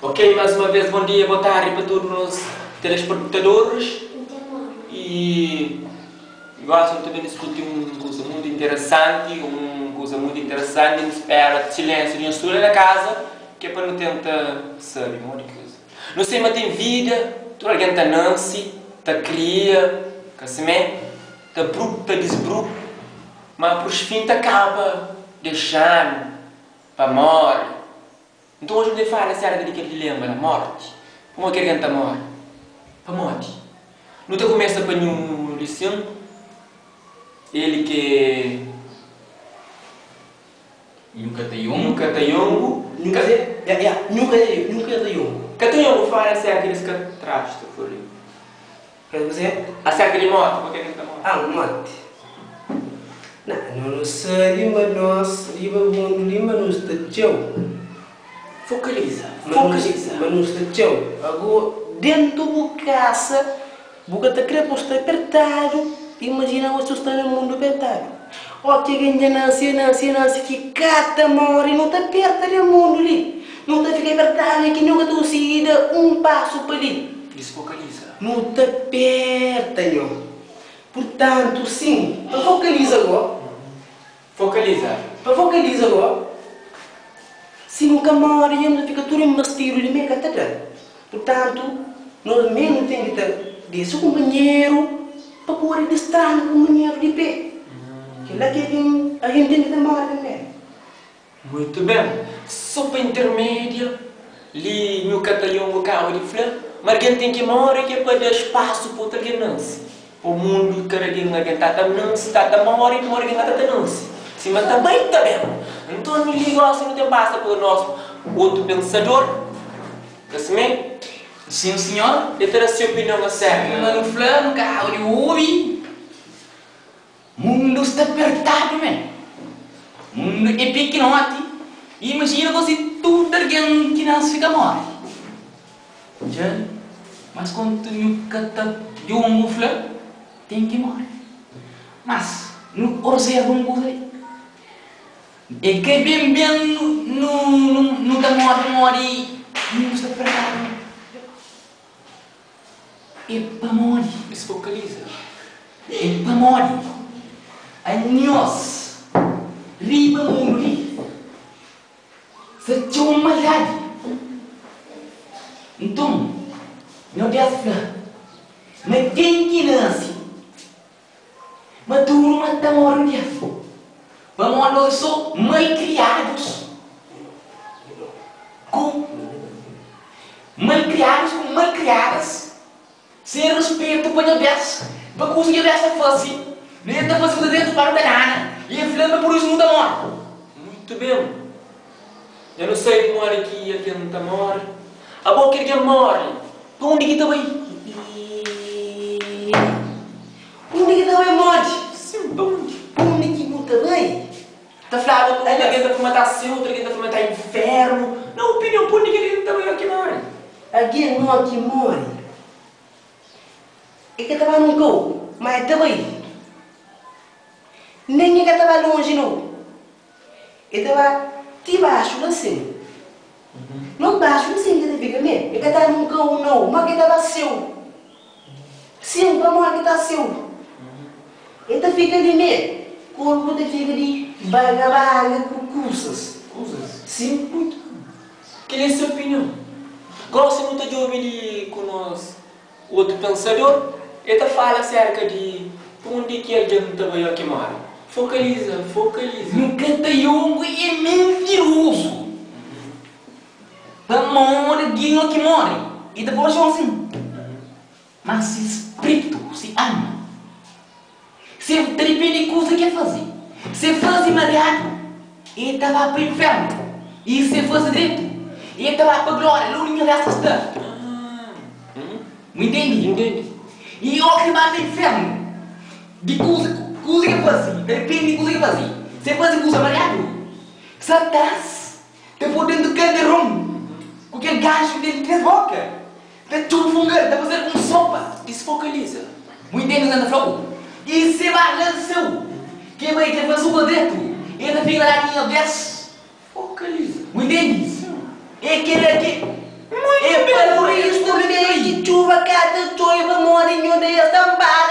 Ok, mais uma vez bom dia, boa tarde pa tudo nos telespectadores e gosi nu ta ben diskuti un kuza muito interessanti, un kuza muito interessanti, nu spera silêncio di nhos tudo na casa ke pa nu tenta sabi modi ki kuza. Nu sai ma ten vida, tudu algen ta nansi, ta kria, ka simé, ta brup, ta disbrup, ma pur fin ta kaba dexanu pa more. Nton oji nu ta fala aserka di kel dilema la, morti. Pamodi ki algen ta more? Pamodi? Nu ta kumesa pa nhu Luisin, el ki é. Nhu ka ta yongu. Nhu ka ta yongu. Nhu ka ya ya nhu ka nhu ka ta yongu. Ka ta yongu fala aserka di es katrástrofo li. Ka kuzê? Aserka di morti, pamodi ki algen ta more? Ah, morti. Na, no nu sabe ma nos riba mundu li ma nu sta txeu. Fokaliza, Ma nu fokaliza. ma nu sta txeu. Ago, dentu bu kasa Bu ka ta kre pa bu sta pertadu, imajina bo si bu sta na mundu pertadu. Ó ki algen dja nase, e nase, e nase ki ka ta móre, nu ta perta di mundu li. Nu ta fika pertadu ki nu ka ta konsigi da un pasu pa li. Disfokaliza. Nu ta perta nho. Purtantu, sin, pa fokaliza go. Fokaliza. Pa fokaliza go. Si nu ka móre dja nu ta fika tudu enbastidu di mê ka ta da. Purtantu, nos mê nu ten ki ta dese kunpanheru pa pode distranu kunpanheru di pé. Kel-la ki algen algen ten ki ta móre tanbê. Muitu ben. So pa intermédia, li nhu ka ta yongu kaba di fla ma algen ten ki móre ki é pa da spasu pa otu algen nanse. Pa mundu kada algen algen ta ta nanse, ta ta móre, móre algen ka ta ta nanse. Sima ta bai ta ben. Nton li gosi nu ten pasa pa nos otu pensador, ka simé? Sin sinhor. El ta da se opinion aserka. Sima nu fla, nu kaba di obi. Mundu sta pertadu mé. Mundu é pikinoti. Imajina gosi tudu algen ki nase ka móre. Dja, mas kontu nhu ka ta djongu fla, ten ki móre. Mas, nu observa un kuza li, é ka ben ben nu nu ta móre pamodi mundu sta pertadu mé. É pamodi. Es fokaliza. É pamodi anhos riba mundu li sta txeu maldadi. Nton, Nhordes fla ma ken ki nase maduru ma ta móre un dia. Pamodi nos é sô malkriadus ku malkriadus ku malkriadas, sen ruspetu pa Nhordes, pa kuza ki Nhordes ta fase. El ta fase kuza dretu pa nu ta dana, i el fla ma pur isu nu ta móre. Mutu ben, dja nu sabe modi ki algen ta móre. Abo ki algen móre, pa undi ki ta bai? I undi ki ta bai modi? Sin, pa undi? Pa undi ki bu ta bai? Ta fladu ma un algen ta fla ma ta séu, otu algen ta fla ma ta infernu. Na opinion, pa undi ki algen ta bai óki móre? Algen óki móre, e ka ta ba nun kau, má e ta bai. Nen e ka ta ba lonji nau. E ta ba ti baxu la sin. No baxu la sin ki ta fika me. E ka ta nun kau nau, ma ke ta ba seu. Sin, pamodi ki ta seu? E ta fika li me. Korpu ta fika di baga baga ku kusas. Kusas? Sin. Muitu bon. Kel é se opinion. Gosi nu ta djobe li ku nos Otu pensador, el ta fala aserka di pa undi ki algen ta bai oki móre. Fokaliza, fokaliza. Nu ka ta yongu é mintirozu. Pamodi algen oki móre, el ta pô txon sin. Má se spritu, se alma, se ta dipende di kuza ki el faze. Se el faze mariadu, el ta ba pa infernu. I se el faze dretu, el ta ba pa glória, la undi Nhordes ta sta. Bu intende? I óki el ba pa infernu, di kuza kuza ki el faze, ta dipende di kuza ki el faze. Se el faze kuza mariadu, Satanás ta pô-l déntu kalderon ku kel ganxu di ses bóka. Ta txufunga-l, ta faze-l un sopa. Disfokaliza. Bu intende kuzê N ta fla-u? I se ba la séu, ke bai ke faze kuza dretu, e ta fika la di Nhordes. Fokaliza. Bu intende? É kel-la ki. Es ta nbara.